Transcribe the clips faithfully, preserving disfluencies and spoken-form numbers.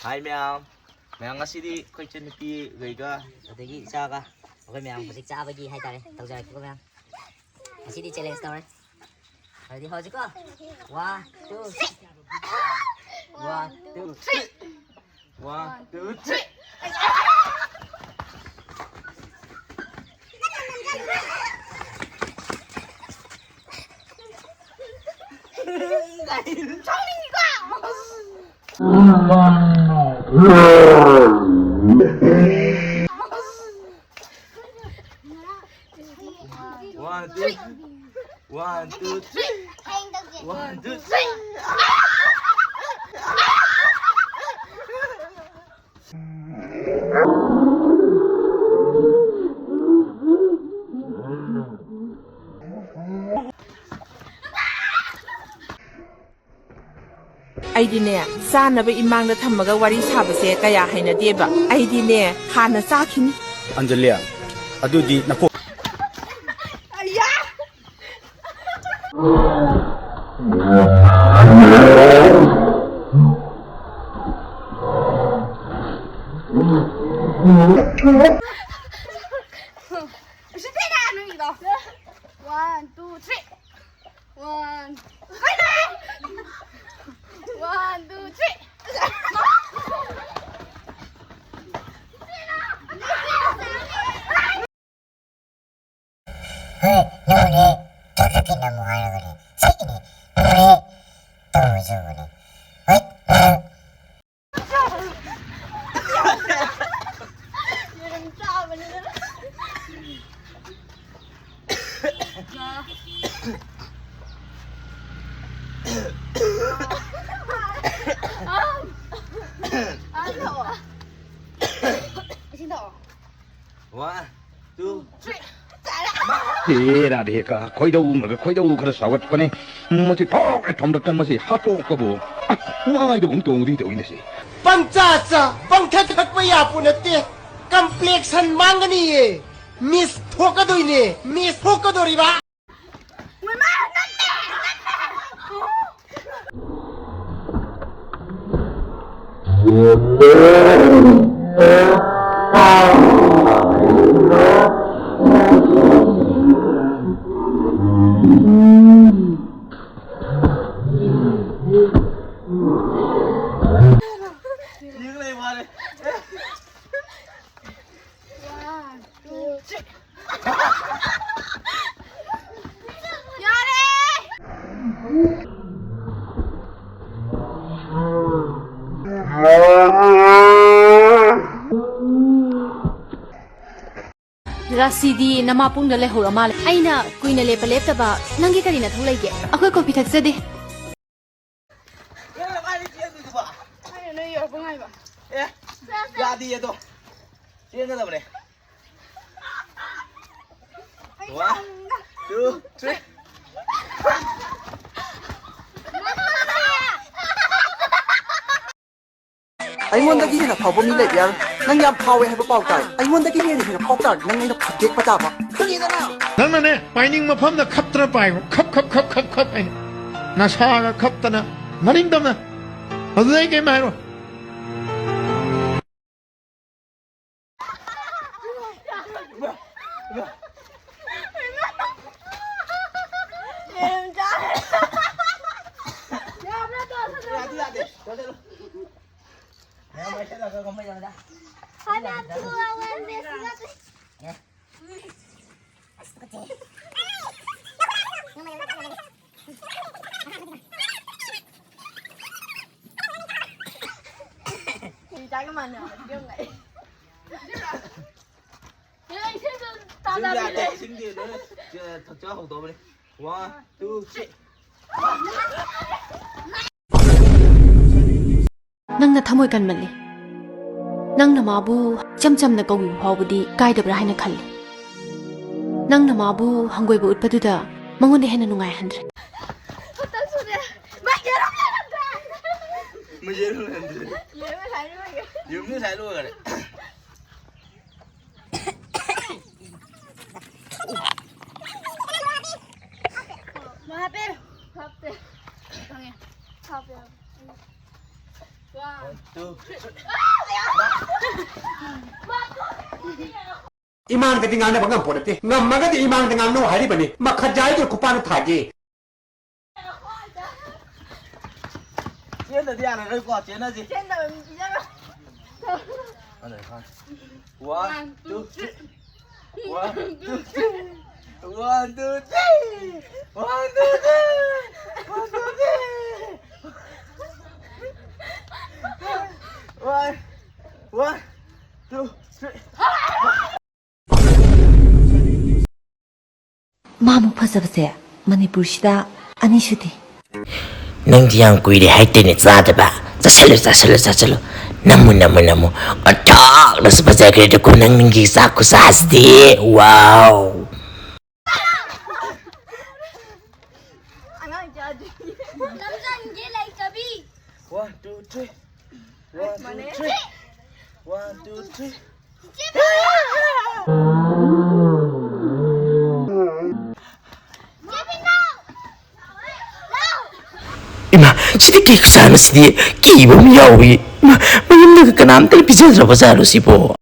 ꯍꯥꯏ ꯃꯌꯥꯝ, ꯃꯌꯥꯝ ꯉꯁꯤꯗꯤ ꯑꯩꯈꯣꯏ ꯏꯆꯟꯅꯨꯄꯤꯈꯩꯒ ꯑꯗꯒꯤ ꯏꯆꯥꯒ ꯑꯩꯈꯣꯏ ꯃꯌꯥꯝ ꯍꯧꯖꯤꯛ ꯆꯥꯕꯒꯤ ꯍꯥꯏꯇꯥꯔꯦ, ꯇꯧꯖꯔꯛꯀꯦꯀꯣ ꯃꯌꯥꯝ꯫ ꯉꯁꯤꯗꯤ ꯆꯦꯂꯦꯟꯖ ꯇꯧꯔꯦ꯫ ꯑꯗꯨꯗꯤ ꯍꯧꯖꯤꯛꯀꯣ, one two three. One two three. One two three. One, two, one, two, three. One, two, three. ꯑꯩꯗꯤꯅꯦ, ꯆꯥꯅꯕ ꯏꯃꯥꯡꯗ ꯊꯝꯃꯒ ꯋꯥꯔꯤ ꯁꯥꯕꯁꯦ ꯀꯌꯥ ꯍꯩꯅꯗꯦꯕ꯫ ꯑꯩꯗꯤꯅꯦ, ꯍꯥꯟꯅ ꯆꯥꯈꯤꯅꯤ꯫ ꯑꯟꯖꯂꯤ, ꯑꯗꯨꯗꯤ ꯅꯀꯣꯛ One, two, three. One. One, two, three. ꯍꯣꯏ, ꯂꯧꯔꯦ꯫ ꯆꯥꯛ ꯆꯥꯛꯀꯦꯅ ꯑꯃꯨꯛ ꯍꯥꯏꯔꯒꯅꯦ꯫ ꯁꯤꯒꯤꯅꯦ꯫ ꯂꯧꯔꯦ꯫ ꯇꯧꯔꯁꯨꯕꯅꯦ꯫ ꯍꯣꯏ꯫ ꯌꯦꯔꯨꯝ ꯆꯥꯕꯅꯤꯅ꯫ ꯏꯁꯤꯡ ꯊꯛꯑꯣ꯫ One, two, three. ꯍꯦ ꯔꯥꯙꯦꯀꯥ, ꯈꯣꯏꯗꯧ ꯎꯡꯉꯒ ꯈꯣꯏꯗꯧ ꯈꯔ ꯁꯥꯎꯒꯠꯄꯅꯦ꯫ ꯃꯁꯤ ꯊꯣꯛ ꯊꯣꯝꯗꯛꯇ ꯃꯁꯤ ꯍꯥꯠꯇꯣꯛꯄꯕꯨ꯫ ꯑ, ꯃꯥꯏꯗ ꯑꯃꯨꯛ ꯇꯣꯡꯗꯤ ꯇꯧꯏꯅꯦ ꯁꯤ꯫ ꯄꯪꯆꯥ ꯆꯥ, ꯄꯪꯊꯛ ꯊꯛꯄ ꯌꯥꯄꯣ ꯅꯠꯇꯦ꯫ ꯀꯝꯄ꯭ꯂꯦꯛꯁꯟ ꯃꯥꯡꯒꯅꯤꯌꯦ꯫ ꯃꯤꯁ ꯊꯣꯛꯀꯗꯣꯏꯅꯦ꯫ ꯃꯤꯁ ꯊꯣꯛꯀꯗꯣꯔꯤꯕ꯫ ꯃꯃꯥ, ꯅꯠꯇꯦ, ꯅꯠꯇꯦ꯫ ꯔꯥꯁꯤꯗꯤ ꯅꯃꯥ ꯄꯨꯡꯗ ꯂꯩꯍꯧꯔ ꯃꯥꯜꯂꯦ꯫ ꯑꯩꯅ ꯀꯨꯏꯅ ꯂꯦꯞꯄ ꯂꯦꯞꯇꯕ ꯅꯪꯒꯤ ꯀꯔꯤ ꯅꯊꯧ ꯂꯩꯒꯦ? ꯑꯩꯈꯣꯏ ꯀꯣꯐꯤ ꯊꯛꯆꯗꯦ꯫ ꯅꯪꯅ ꯀꯥꯏꯗ ꯆꯦꯟꯗꯣꯏꯗꯨꯕꯣ? ꯑꯩꯅ ꯅꯣꯏ ꯌꯧꯔꯛꯄ ꯉꯥꯏꯕ꯫ ꯑꯦ, ꯌꯥꯗꯤꯌꯦ ꯑꯗꯣ꯫ ꯆꯦꯟꯒꯗꯕꯅꯦ꯫ One, two, three. ꯑꯩꯉꯣꯟꯗꯒꯤ ꯍꯦꯟꯅ ꯐꯥꯎꯕ ꯃꯤ ꯂꯩꯕ ꯌꯥꯔꯣꯏ꯫ ꯅꯪ ꯌꯥꯝ ꯐꯥꯎꯋꯦ ꯍꯥꯏꯕ ꯄꯥꯎ ꯇꯥꯏ꯫ ꯑꯩꯉꯣꯟꯗꯒꯤ ꯍꯦꯟꯅ ꯍꯦꯟꯅ ꯐꯥꯎ ꯇꯥꯔꯗꯤ ꯅꯪ ꯑꯩꯅ ꯐꯨꯗꯦꯛꯄ ꯇꯥꯕ꯫ ꯈꯪꯉꯤꯗꯅ? ꯅꯪꯅꯅꯦ, ꯄꯥꯏꯅꯤꯡ ꯃꯐꯝꯗ ꯈꯞꯇꯅ ꯄꯥꯏꯈ꯭ꯔꯣ꯫ ꯈꯞ, ꯈꯞ, ꯈꯞ, ꯈꯞ, ꯈꯞ ꯍꯥꯏꯅ꯫ ꯅꯁꯥꯒ ꯈꯞꯇꯅ, ꯃꯅꯤꯡ ꯇꯝꯅ꯫ ꯑꯗꯨꯗꯩ ꯀꯩꯝ ꯍꯥꯏꯔꯣ꯫ ꯌꯥꯗꯦ, ꯌꯥꯗꯦ꯫ ꯆꯠꯂꯣ, ꯆꯠꯂꯣ꯫ ꯃꯌꯥꯝ ꯄꯥꯏꯁꯜꯂꯒ ꯀꯃꯥꯏ ꯇꯧꯅꯤ? ꯍꯥꯟꯅ ꯊꯨꯒꯥꯏꯔꯁꯤ꯫ ꯀꯔꯤ ꯆꯥꯒ ꯃꯥꯟꯅꯕ ꯌꯦꯡꯉꯨ꯫ ꯏꯁꯤꯡ ꯌꯥꯗꯦ, ꯏꯁꯤꯡꯗꯤ ꯂꯣꯏꯅ ꯊꯛꯆ ꯍꯧꯗꯧꯕꯅꯤ꯫ One, two, three. ꯅꯪꯅ ꯊꯃꯣꯏ ꯀꯟꯃꯜꯂꯤ꯫ ꯅꯪꯅ ꯃꯥꯕꯨ ꯏꯆꯝ ꯆꯝꯅ ꯀꯧꯕꯤꯕ ꯐꯥꯎꯕꯗꯤ ꯀꯥꯏꯗꯕ꯭ꯔꯥ ꯍꯥꯏꯅ ꯈꯜꯂꯤ꯫ ꯅꯪꯅ ꯃꯥꯕꯨ ꯍꯪꯒꯣꯏꯕ ꯎꯠꯄꯗꯨꯗ ꯃꯉꯣꯟꯗ ꯍꯦꯟꯅ ꯅꯨꯡꯉꯥꯏꯍꯟꯗ꯭ꯔꯦ꯫ ꯃꯩ ꯌꯦꯔꯨꯝ ꯂꯩꯔꯝꯗ꯭ꯔꯦ꯫ ꯃꯩ ꯌꯦꯔꯨꯝ ꯂꯩꯔꯝꯗ꯭ꯔꯦ꯫ ꯌꯦꯔꯨꯝ ꯉꯁꯥꯏ ꯂꯣꯏꯈ꯭ꯔꯦ꯫ ꯌꯦꯔꯨꯝ ꯉꯁꯥꯏ ꯂꯣꯏꯈ꯭ꯔꯦ꯫ ꯃꯥ ꯍꯥꯞꯄꯦ꯫ ꯍꯥꯞꯇꯦ꯫ ꯈꯪꯉꯦ꯫ ꯍꯥꯞꯄꯦ, ꯍꯥꯞꯄꯦ꯫ ꯏꯃꯥꯡꯗꯗꯤ ꯉꯥꯡꯅꯕ ꯉꯝꯄꯣꯠ ꯅꯠꯇꯦ꯫ ꯉꯝꯃꯒꯗꯤ ꯏꯃꯥꯡꯗ ꯉꯥꯡꯅꯧ ꯍꯥꯏꯔꯤꯕꯅꯤ꯫ ꯃꯈꯠ ꯌꯥꯏꯗꯨꯅ ꯈꯨꯄꯥꯛꯅ ꯊꯥꯒꯦ꯫ ꯆꯦꯟꯗꯗꯤ ꯌꯥꯔꯔꯣꯏꯀꯣ, ꯆꯦꯟꯅꯁꯤ꯫ ꯆꯦꯟꯗꯕ ꯃꯤ ꯄꯤꯖꯔꯣꯏ꯫ One, two, three. One, two, three. One, two, three. One, two, three. One, two, three. One, one, two, three. ꯃꯥꯃꯨꯛ ꯐꯖꯕꯁꯦ ꯃꯅꯤꯄꯨꯔꯁꯤꯗ ꯑꯅꯤ ꯁꯨꯗꯦ꯫ ꯅꯪꯗꯤ ꯌꯥꯝ ꯀꯨꯏꯔꯦ ꯍꯥꯏꯇꯦꯅꯦ ꯆꯥꯗꯕ꯫ ꯆꯥꯁꯜꯂꯨ, ꯆꯥꯁꯜꯂꯨ, ꯆꯥꯁꯜꯂꯨ꯫ ꯅꯝꯃꯨ, ꯅꯝꯃꯨ, ꯅꯝꯃꯨ꯫ ꯑꯣꯟꯊꯣꯛꯅꯁꯨ ꯐꯖꯈ꯭ꯔꯦꯗꯀꯣ ꯅꯪꯒꯤ ꯆꯥꯛ ꯈꯨꯆꯥꯁꯤꯗꯤ꯫ Wow꯫ ꯑꯉꯥꯡ ꯆꯥꯗ꯭ꯔꯤ꯫ ꯅꯝꯖꯟꯒꯦ ꯂꯩꯇꯕꯤ꯫ One, two, three. One, two, three. One, two, three. ꯏꯃꯥ, ꯁꯤꯗꯤ ꯀꯦꯛ ꯆꯥꯅ ꯁꯤꯗꯤ ꯀꯤꯕ ꯑꯃ ꯌꯥꯎꯏ꯫ ꯏꯃꯥ, ꯃꯌꯨꯝꯗꯒ ꯀꯅꯥꯝꯇꯅ ꯄꯤꯖꯗ꯭ꯔꯕ ꯖꯥꯠꯂꯣ ꯁꯤꯕꯣ?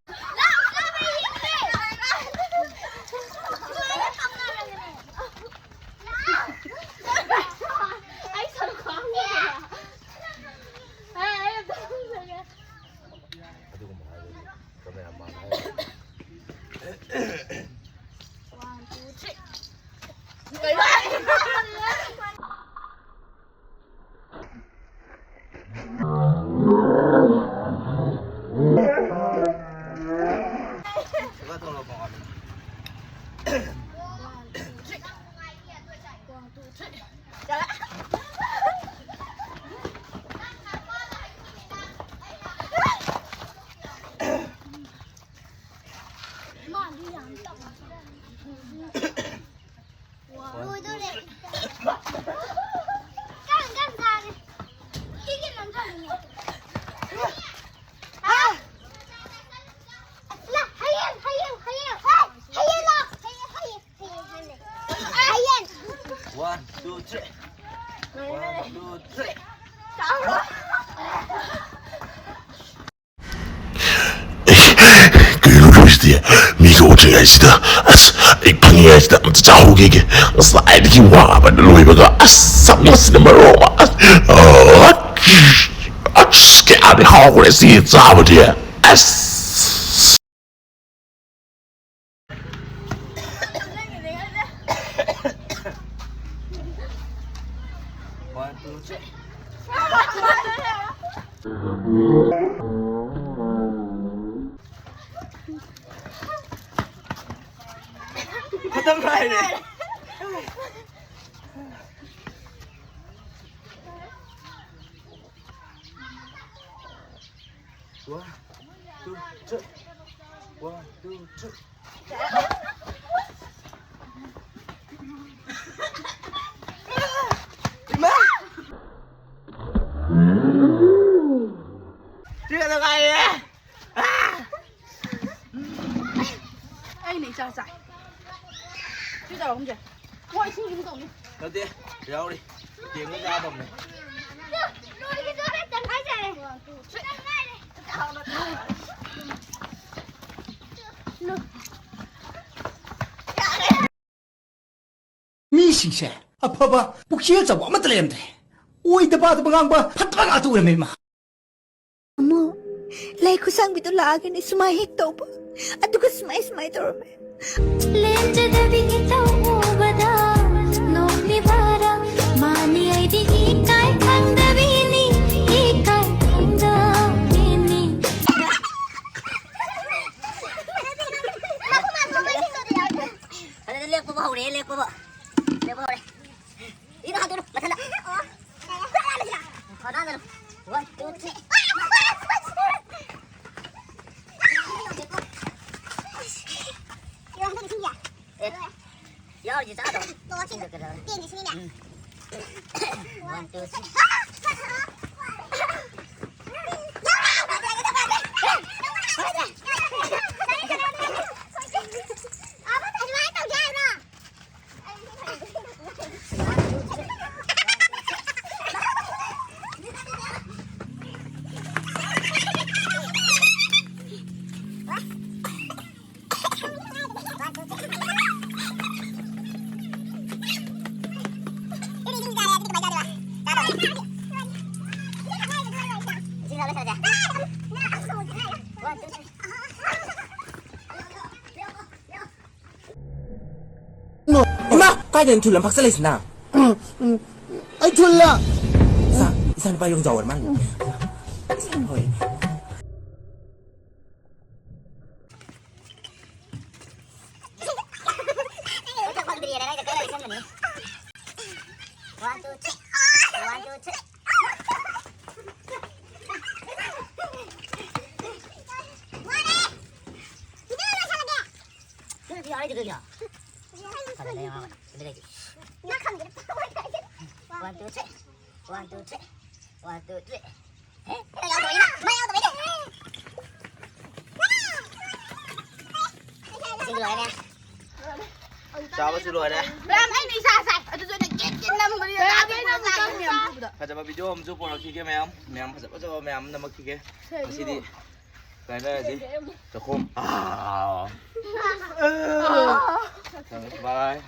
ꯃꯤꯒ ꯎꯗ꯭ꯔꯤꯉꯩꯁꯤꯗ, ꯑꯁ, ꯑꯩ ꯐꯪꯉꯤꯉꯩꯁꯤꯗ ꯑꯝꯇ ꯆꯥꯍꯧꯈꯤꯒꯦ꯫ ꯉꯁꯥꯏꯗꯒꯤ ꯋꯥꯕꯅ ꯂꯣꯏꯕꯒ, ꯑꯁ, ꯁꯝꯃꯁꯤꯅ ꯃꯔꯣꯜ ꯑꯃ, ꯑꯁ, ꯑ, ꯑꯁ, ꯀꯌꯥꯗꯤ ꯍꯥꯎꯈ꯭ꯔꯦ ꯁꯤ ꯆꯥꯕꯗꯤ꯫ ꯑꯁ꯫ One, two, three. खत्म भाई ने। One, two, three. One, two, three. ꯏꯃꯥ! ꯁꯤꯒ ꯅꯨꯡꯉꯥꯏꯔꯦ! ꯑꯩꯅ ꯏꯆꯥ ꯆꯥꯏ꯫ ꯁꯤ ꯇꯧꯔꯒꯨꯝꯁꯦ꯫ ꯍꯣꯏ, ꯏꯁꯤꯡ ꯁꯨꯝ ꯇꯧꯅꯤ꯫ ꯅꯠꯇꯦ, ꯌꯥꯎꯔꯤ꯫ ꯇꯦꯡꯉ ꯆꯥꯗꯕꯅꯦ꯫ ꯃꯤꯁꯤꯡꯁꯦ ꯑꯐꯕ ꯄꯨꯈ꯭ꯔꯤ ꯑꯆꯧꯕ ꯑꯃꯠꯇ ꯂꯩꯔꯝꯗ꯭ꯔꯦ꯫ ꯑꯣꯏꯗ ꯄꯥꯗꯕ ꯉꯥꯡꯕ, ꯐꯠꯇꯕ ꯉꯥꯛꯇ ꯑꯣꯏꯔꯝꯃꯦ ꯏꯃꯥ꯫ ꯑꯃꯨꯛ ꯂꯩ ꯈꯨꯁꯥꯡꯕꯤꯗꯨ ꯂꯥꯛꯑꯒꯅꯤ ꯁꯨꯃꯥꯏ ꯍꯦꯛ ꯇꯧꯕ, ꯑꯗꯨꯒ ꯁꯨꯃꯥꯏ ꯁꯨꯃꯥꯏ ꯇꯧꯔꯝꯃꯦ꯫ ꯂꯦꯟꯖꯗꯕꯤ ꯏꯇꯧ ꯎꯕꯗ ꯅꯣꯛꯂꯤꯕꯔꯥ? ꯃꯥꯅꯤ ꯑꯩꯗꯤ ꯏꯀꯥꯏ ꯈꯪꯗꯕꯤꯅꯤ, ꯏꯀꯥꯏ ꯈꯪꯗꯕꯤꯅꯤ꯫ ꯑꯗꯨꯗ ꯂꯦꯛꯄꯕꯨ ꯍꯧꯔꯦ, ꯂꯦꯛꯄꯕꯨ꯫ ꯂꯦꯛꯄ ꯍꯧꯔꯦ꯫ ꯏꯅꯣ ꯍꯥꯠꯇꯣꯛꯑꯣ, ꯃꯊꯟꯗ꯫ ꯈꯣꯡꯅꯥꯡꯗꯅꯣ꯫ One, two, three. ꯑꯦ, ꯌꯥꯎꯔꯤꯁꯦ ꯆꯥꯗꯧ꯫ ꯏꯁꯤꯡꯗꯣ ꯀꯩꯗꯧꯔꯦ? ꯎꯝ꯫ One, two, three. ꯏꯃꯥ! ꯀꯥꯏꯗꯅꯣ ꯊꯨꯜ ꯑꯃ ꯐꯥꯛꯆꯜꯂꯛꯏꯁꯤꯅ? ꯑꯩ ꯊꯨꯜꯂ? ꯏꯆꯥ, ꯏꯆꯥ ꯅꯨꯄꯥ ꯌꯣꯡꯖꯥꯎ ꯑꯣꯏꯔ ꯃꯥꯜꯂꯦ꯫ ꯍꯣꯏ꯫ One, two, three. One, two, three. One, two, three. One, two, three. One, two, three. ꯆꯥꯕꯁꯨ ꯂꯣꯏꯔꯦ꯫ ꯃꯌꯥꯝ ꯑꯩꯅ ꯏꯁꯥ ꯁꯥꯏ꯫ ꯑꯗꯨꯁꯨ ꯑꯩꯅ ꯒꯦꯠ ꯒꯦꯠ ꯅꯝꯕꯅꯤꯅ ꯆꯥꯕ ꯃꯌꯥꯝ ꯄꯨꯕꯗ꯫ ꯐꯖꯕ ꯚꯤꯗꯤꯑꯣ ꯑꯃꯁꯨ ꯄꯨꯔꯛꯈꯤꯒꯦ ꯃꯌꯥꯝ꯫ ꯃꯌꯥꯝ ꯐꯖ ꯐꯖꯕ ꯃꯌꯥꯝ ꯅꯝꯃꯛꯈꯤꯒꯦ꯫ ꯉꯁꯤꯗꯤ ꯀꯥꯏꯅꯔꯁꯤ꯫ ꯆꯥꯛꯈꯣꯝ꯫ ꯑꯥ꯫ ꯊꯝꯃꯦ꯫ Bye꯫